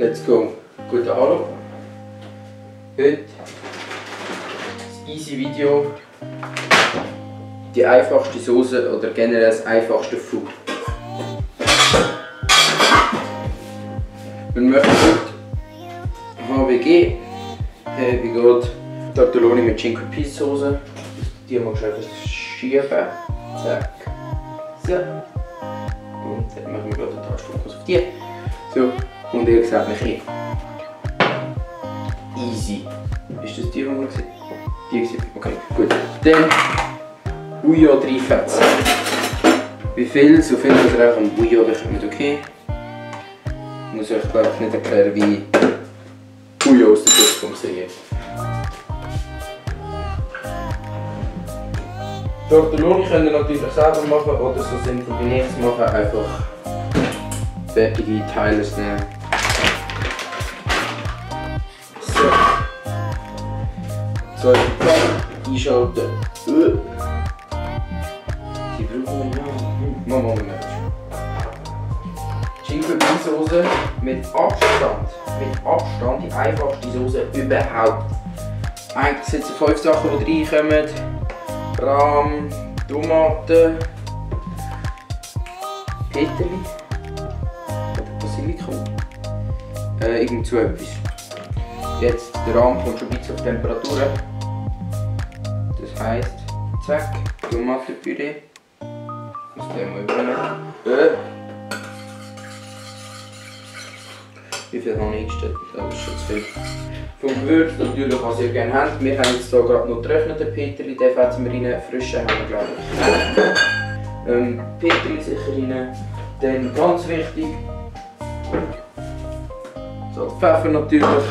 Let's go. Guten Hallo. Heute das easy Video. Die einfachste Soße oder generell das einfachste Food. Wir möchten heute HWG. Wie geht Tortelloni mit 5 Piece Soße. Die mal schnell schieben. Zack. So. Und dann machen wir gerade den Touchfokus auf die. So. Und ihr seht mich hier. Easy. Ist das die, die wir gesehen haben? Die gesehen? Okay, gut. Dann Bouillon reinfetzen. Wie viel? So viel, dass ihr auch am Bouillon bekommt, okay? Ich muss euch glaube ich nicht erklären, wie Bouillon aus der Küche funktioniert. Tortelloni könnt ihr natürlich selber machen oder so simpel wie ich es mache, einfach fertige Teile nehmen. So. Zweite Pfanne einschalten. Die brauchen wir ja. Moment. Schinken-Soße mit Abstand. Mit Abstand die einfachste Soße überhaupt. Eigentlich sind es 5 Sachen, die reinkommen. Rahm, Tomaten, Peterli oder Basilikum. Irgend so etwas. Jetzt der Rahm kommt schon ein bisschen auf Temperatur. Das heisst, zack, Tomatenpüree. Aus dem mal übernehmen. Wie viel habe ich eingestellt? Das ist schon zu viel. Vom Gewürz natürlich, was ihr gerne habt. Wir haben jetzt hier gerade noch getrockneten Peterli, den fetzen wir rein. Frischen haben wir glaube ich. Peterli sicher rein. Dann ganz wichtig, so Pfeffer natürlich.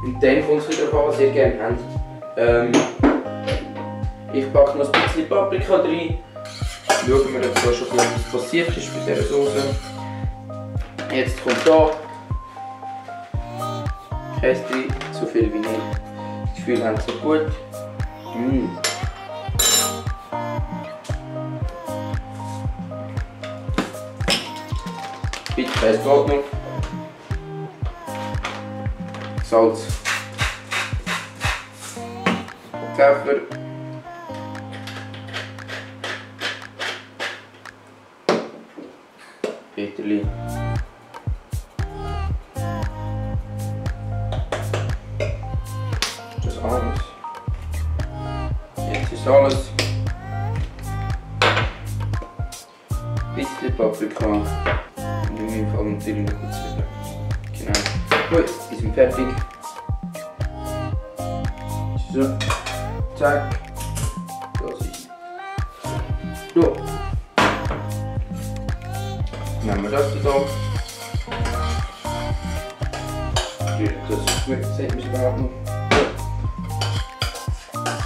Und dann kommt es wieder darauf an, was ihr gerne habt. Ich packe noch ein bisschen Paprika rein. Schauen wir jetzt, was schon etwas passiert ist bei dieser Soße. Jetzt kommt hier Käse, so viel wie nicht. Das Gefühl haben so gut. Bitte Käse geht noch. Salz. Pfeffer. Peterli. Das alles. Jetzt ist alles. Ein bisschen Paprika. Und in meinem Fall natürlich noch kurz wieder. Genau. Gut, wir sind fertig. So. Zack. Das ist. So. Nehmen wir das hier. Das sieht man es überhaupt noch.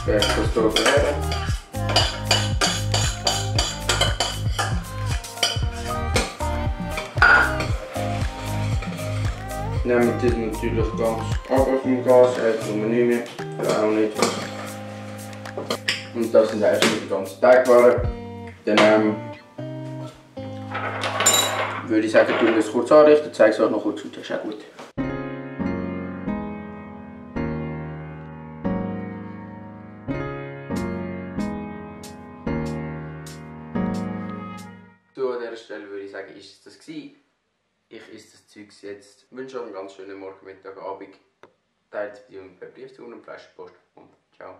Das hier her. Nehmen wir das natürlich ganz ab vom Gas, tun wir nicht mehr, auch nicht. Und das sind eigentlich die ganzen Teigwaren. Dann würde ich sagen, tun wir es kurz anrichten, zeige es euch noch kurz, das ist auch gut. So, an dieser Stelle würde ich sagen, ist es das gewesen. Ich esse das Zeug jetzt. Ich wünsche euch einen ganz schönen Morgen, Mittag, Abend. Teilt das Video mit per Brief zu und Flaschenpost. Und ciao.